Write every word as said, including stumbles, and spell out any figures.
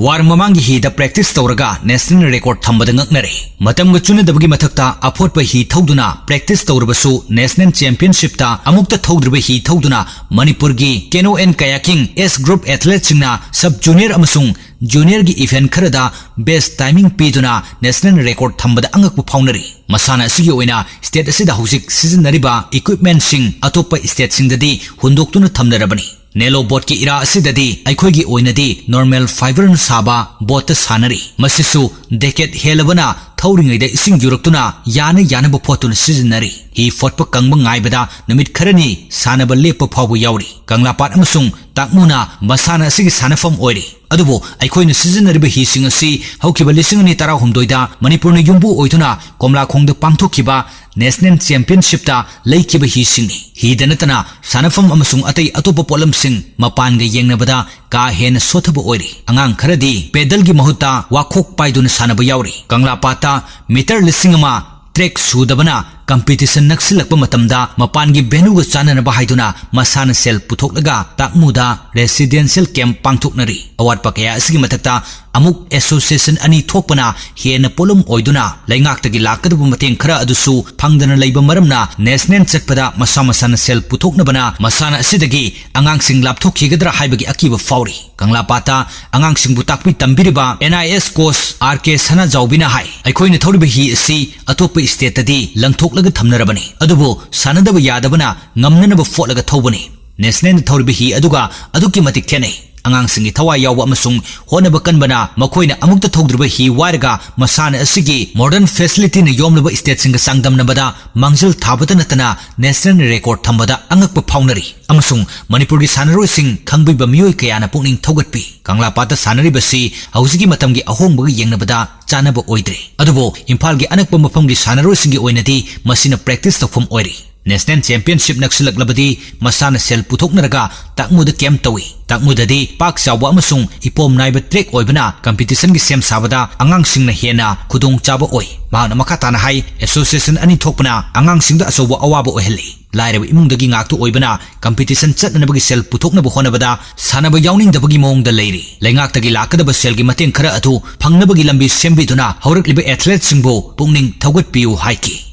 War ꯃꯃꯥꯡꯒꯤ ꯍꯤꯗ practice ꯇꯧꯔꯒ national record ꯊꯝꯕꯗ ꯉꯛꯅꯔꯦ꯫ ꯃꯇꯝꯒ ꯆꯨꯅꯗꯕꯒꯤ ꯃꯊꯛꯇ ꯑꯐꯣꯠꯄ ꯍꯤ ꯊꯧꯗꯨꯅ practice ꯇꯧꯔꯕꯁꯨ national championshipꯇ ꯑꯃꯨꯛꯇ ꯊꯧꯗ꯭ꯔꯤꯕ ꯍꯤ ꯊꯧꯗꯨꯅ ꯃꯅꯤꯄꯨꯔꯒꯤ canoe and kayaking S group athleteꯁꯤꯡꯅ sub junior ꯑꯃꯁꯨꯡ juniorꯒꯤ event ꯈꯔꯗ best timing ꯄꯤꯗꯨꯅ national record ꯊꯝꯕꯗ ꯑꯉꯛꯄ ꯐꯥꯎꯅꯔꯤ꯫ ꯃꯁꯥꯟꯅ ꯑꯁꯤꯒꯤ ꯑꯣꯏꯅ state ꯑꯁꯤꯗ ꯍꯧꯖꯤꯛ ꯁꯤꯖꯤꯟꯅꯔꯤꯕ equipmentꯁꯤꯡ ꯑꯇꯣꯞꯄ stateꯁꯤꯡꯗꯗꯤ ꯍꯨꯟꯗꯣꯛꯇꯨꯅ ꯊꯝꯅꯔꯕꯅꯤ꯫ Nelo boatꯀꯤ ꯏꯔꯥ ꯑꯁꯤꯗꯗꯤ ꯑꯩꯈꯣꯏꯒꯤ ꯑꯣꯏꯅꯗꯤ normal fiberꯅ ꯁꯥꯕ boatꯇ ꯁꯥꯟꯅꯔꯤ꯫ ꯃꯁꯤꯁꯨ decade ꯍꯦꯜꯂꯕꯅ ꯊꯧꯔꯤꯉꯩꯗ ꯏꯁꯤꯡ ꯌꯨꯔꯛꯇꯨꯅ ꯌꯥꯅ ꯌꯥꯅꯕ ꯐꯣꯠꯇꯨꯅ ꯁꯤꯖꯤꯟꯅꯔꯤ꯫ ꯍꯤ ꯐꯣꯠꯄ ꯀꯪꯕ ꯉꯥꯏꯕꯗ ꯅꯨꯃꯤꯠ ꯈꯔꯅꯤ ꯁꯥꯟꯅꯕ ꯂꯦꯞꯄ ꯐꯥꯎꯕ ꯌꯥꯎꯔꯤ꯫ ꯀꯪꯂꯥꯄꯥꯠ ꯑꯃꯁꯨꯡ ꯇꯥꯛꯃꯨꯅ ꯃꯁꯥꯟꯅ ꯑꯁꯤꯒꯤ ꯁꯥꯟꯅꯐꯝ ꯑꯣꯏꯔꯤ꯫ ꯑꯗꯨꯕꯨ ꯑꯩꯈꯣꯏꯅ ꯁꯤꯖꯤꯟꯅꯔꯤꯕ ꯍꯤꯁꯤꯡ ꯑꯁꯤ ꯍꯧꯈꯤꯕ ꯂꯤꯁꯤꯡ ꯑꯅꯤ ꯇꯔꯥꯍꯨꯝꯗꯣꯏꯗ ꯃꯅꯤꯄꯨꯔꯅ ꯌꯨꯝꯕꯨ ꯑꯣꯏꯗꯨꯅ ꯀꯣꯝꯂꯥꯈꯣꯡꯗ ꯄꯥꯡꯊꯣꯛꯈꯤꯕ national championshipꯇ ꯂꯩꯈꯤꯕ ꯍꯤꯁꯤꯡꯅꯤ꯫ ꯍꯤꯗ ꯅꯠꯇꯅ ꯁꯥꯟꯅꯐꯝ ꯑꯃꯁꯨꯡ ꯑꯇꯩ ꯑꯇꯣꯞꯄ ꯄꯣꯠꯂꯝꯁꯤꯡ ꯃꯄꯥꯟꯒ ꯌꯦꯡꯅꯕꯗ ꯀꯥ ꯍꯦꯟꯅ ꯁꯣꯠꯊꯕ ꯑꯣꯏꯔꯤ꯫ ꯑꯉꯥꯡ ꯈꯔꯗꯤ paddleꯒꯤ ꯃꯍꯨꯠꯇ ꯋꯥꯈꯣꯛ ꯄꯥꯏꯗꯨꯅ ꯁꯥꯟꯅꯕ ꯌꯥꯎꯔꯤ꯫ ꯀꯪꯂꯥꯄꯥꯠꯇ meter ꯂꯤꯁꯤꯡ ꯑꯃ track ꯁꯨꯗꯕꯅ competition ꯅꯛꯁꯤꯜꯂꯛꯄ ꯃꯇꯝꯗ ꯃꯄꯥꯟꯒꯤ venueꯒ ꯆꯥꯟꯅꯅꯕ ꯍꯥꯏꯗꯨꯅ ꯃꯁꯥꯅ ꯁꯦꯜ ꯄꯨꯊꯣꯛꯂꯒ ꯇꯥꯛꯃꯨꯗ residential camp ꯄꯥꯡꯊꯣꯛꯅꯔꯤ꯫ ꯑꯋꯥꯠꯄ ꯀꯌꯥ ꯑꯁꯤꯒꯤ ꯃꯊꯛꯇ ꯑꯃꯨꯛ association ꯑꯅꯤ ꯊꯣꯛꯄꯅ ꯍꯦꯟꯅ ꯄꯣꯠꯂꯨꯝ ꯑꯣꯏꯗꯨꯅ ꯂꯩꯉꯥꯛꯇꯒꯤ ꯂꯥꯛꯀꯗꯕ ꯃꯇꯦꯡ ꯈꯔ ꯑꯗꯨꯁꯨ ꯐꯪꯗꯅ ꯂꯩꯕ ꯃꯔꯝꯅ national ꯆꯠꯄꯗ ꯃꯁꯥ ꯃꯁꯥꯅ ꯁꯦꯜ ꯄꯨꯊꯣꯛꯅꯕꯅ ꯃꯁꯥꯟꯅ ꯑꯁꯤꯗꯒꯤ ꯑꯉꯥꯡꯁꯤꯡ ꯂꯥꯞꯊꯣꯛꯈꯤꯒꯗ꯭ꯔꯥ ꯍꯥꯏꯕꯒꯤ ꯑꯀꯤꯕ ꯐꯥꯎꯔꯤ꯫ ꯀꯪꯂꯥꯄꯥꯠꯇ ꯑꯉꯥꯡꯁꯤꯡꯕꯨ ꯇꯥꯛꯄꯤ ꯇꯝꯕꯤꯔꯤꯕ NIS coach R K ꯁꯅꯥꯖꯥꯎꯕꯤꯅ ꯍꯥꯏ, ꯑꯩꯈꯣꯏꯅ ꯊꯧꯔꯤꯕ ꯍꯤ ꯑꯁꯤ ꯑꯇꯣꯞꯄ stateꯇꯗꯤ ꯂꯪꯊꯣꯛꯂꯒ ꯊꯝꯅꯔꯕꯅꯤ, ꯑꯗꯨꯕꯨ ꯁꯥꯟꯅꯗꯕ ꯌꯥꯗꯕꯅ ꯉꯝꯅꯅꯕ ꯐꯣꯠꯂꯒ ꯊꯧꯕꯅꯤ꯫ Nationalꯗ ꯊꯧꯔꯤꯕ ꯍꯤ ꯑꯗꯨꯒ ꯑꯗꯨꯛꯀꯤ ꯃꯇꯤꯛ ꯈꯦꯠꯅꯩ꯫ ꯑꯉꯥꯡꯁꯤꯡꯒꯤ ꯊꯋꯥꯏ ꯌꯥꯎꯕ ꯑꯃꯁꯨꯡ ꯍꯣꯠꯅꯕ ꯀꯟꯕꯅ ꯃꯈꯣꯏꯅ ꯑꯃꯨꯛꯇ ꯊꯧꯗ꯭ꯔꯤꯕ ꯍꯤ ꯋꯥꯏꯔꯒ ꯃꯁꯥꯟꯅ ꯑꯁꯤꯒꯤ modern facilityꯅ ꯌꯣꯝꯂꯕ stateꯁꯤꯡꯒ ꯆꯥꯡꯗꯝꯅꯕꯗ ꯃꯥꯡꯖꯤꯜ ꯊꯥꯕꯇ ꯅꯠꯇꯅ national record ꯊꯝꯕꯗ ꯑꯉꯛꯄ ꯐꯥꯎꯅꯔꯤ꯫ ꯑꯃꯁꯨꯡ ꯃꯅꯤꯄꯨꯔꯒꯤ ꯁꯥꯟꯅꯔꯣꯏꯁꯤꯡ ꯈꯪꯕꯤꯕ ꯃꯤꯑꯣꯏ ꯀꯌꯥꯅ ꯄꯨꯛꯅꯤꯡ ꯊꯧꯒꯠꯄꯤ꯫ ꯀꯪꯂꯥꯄꯥꯠꯇ ꯁꯥꯟꯅꯔꯤꯕꯁꯤ ꯍꯧꯖꯤꯛꯀꯤ ꯃꯇꯝꯒꯤ ꯑꯍꯣꯡꯕꯒ ꯌꯦꯡꯅꯕꯗ ꯆꯥꯟꯅꯕ ꯑꯣꯏꯗ꯭ꯔꯦ꯫ ꯑꯗꯨꯕꯨ ꯏꯝꯐꯥꯜꯒꯤ ꯑꯅꯛꯄ ꯃꯐꯝꯒꯤ ꯁꯥꯟꯅꯔꯣꯏꯁꯤꯡꯒꯤ ꯑꯣꯏꯅꯗꯤ ꯃꯁꯤꯅ practice ꯇꯧꯐꯝ ꯑꯣꯏꯔꯤ꯫ National Championship ꯅꯛꯁꯤꯜꯂꯛꯂꯕꯗꯤ ꯃꯁꯥꯅ ꯁꯦꯜ ꯄꯨꯊꯣꯛꯅꯔꯒ ꯇꯥꯛꯃꯨꯗ camp ꯇꯧꯏ꯫ ꯇꯥꯛꯃꯨꯗꯗꯤ ꯄꯥꯛ ꯆꯥꯎꯕ ꯑꯃꯁꯨꯡ ꯏꯄꯣꯝ ꯅꯥꯏꯕ track ꯑꯣꯏꯕꯅ competitionꯒꯤ ꯁꯦꯝ ꯁꯥꯕꯗ ꯑꯉꯥꯡꯁꯤꯡꯅ ꯍꯦꯟꯅ ꯈꯨꯗꯣꯡꯆꯥꯕ ꯑꯣꯏ꯫ ꯃꯍꯥꯛꯅ ꯃꯈꯥ ꯇꯥꯅ ꯍꯥꯏ, association ꯑꯅꯤ ꯊꯣꯛꯄꯅ ꯑꯉꯥꯡꯁꯤꯡꯗ ꯑꯆꯧꯕ ꯑꯋꯥꯕ ꯑꯣꯏꯍꯜꯂꯤ꯫ ꯂꯥꯏꯔꯕ ꯏꯃꯨꯡꯗꯒꯤ ꯉꯥꯛꯇ ꯑꯣꯏꯕꯅ competition ꯆꯠꯅꯅꯕꯒꯤ ꯁꯦꯜ ꯄꯨꯊꯣꯛꯅꯕ ꯍꯣꯠꯅꯕꯗ ꯁꯥꯟꯅꯕ ꯌꯥꯎꯅꯤꯡꯗꯕꯒꯤ ꯃꯑꯣꯡꯗ ꯂꯩꯔꯤ꯫ ꯂꯩꯉꯥꯛꯇꯒꯤ ꯂꯥꯛꯀꯗꯕ ꯁꯦꯜꯒꯤ ꯃꯇꯦꯡ ꯈꯔ ꯑꯗꯨ ꯐꯪꯅꯕꯒꯤ ꯂꯝꯕꯤ ꯁꯦꯝꯕꯤꯗꯨꯅ ꯍꯧꯔꯛꯂꯤꯕ athleteꯁꯤꯡꯕꯨ ꯄꯨꯛꯅꯤꯡ ꯊꯧꯒꯠꯄꯤꯌꯨ ꯍꯥꯏꯈꯤ꯫